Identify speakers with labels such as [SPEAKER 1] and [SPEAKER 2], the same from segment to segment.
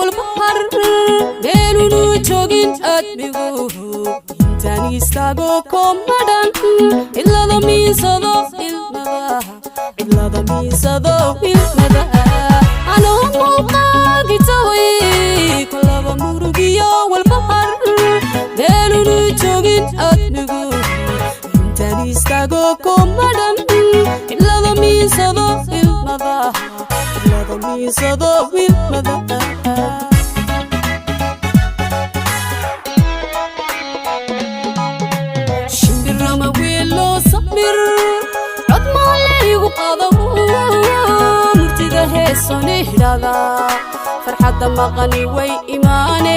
[SPEAKER 1] Walbahar meelunu joogin admigu, intaan istaago komadhan, cidlada miinsado ilmada, cidlada miinsado ilmada, anoo muuqaagi taway. Kolaba murugiyo walbahar meelunu joogin admigu, intaan istaago komadhan, cidlada miinsado ilmada, cidlada miinsado ilmada. Shimbirama wiilo samir, cod maalaygu qado, murtida heesoni hidhada, farxadda maqani way imaane,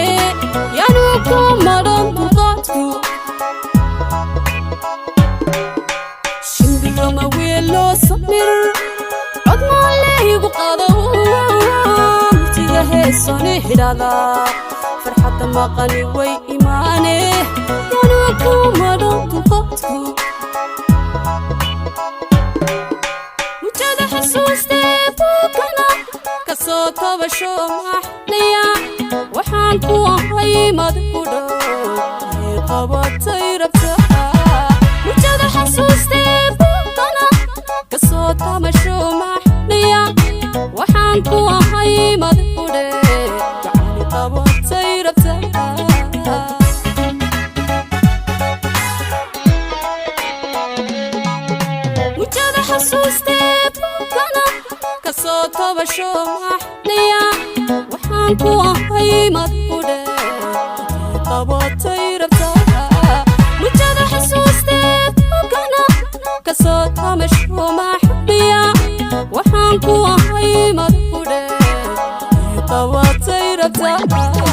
[SPEAKER 1] yaanu ku madhan dulqaadku. Shimbirama wiilo samir, cod maalaygu qado, murtida heesoni hidhada, farxadda maqani way imaane, yaanu ku madhan dulqaadku. Mujada xasuustee buukana kasoo tabasho maxnaya, waxaan ku ahay mad ku dhow ee qabatay rabtaa. Mujada xasuustee buukana kasoo tabasho maxnaya, waxaan ku ahay mad ku dhe gacani qabatay rabtaa. Mujada xasuustee buukana kasoo tabasho maxnaya, waxaan ku ahay mad ku dhe qabatay rabtaa. Mujada xasuustee buukana kasoo tabasho maxnaya, waxaan ku ahay mad ku dhe qabatay rabtaa.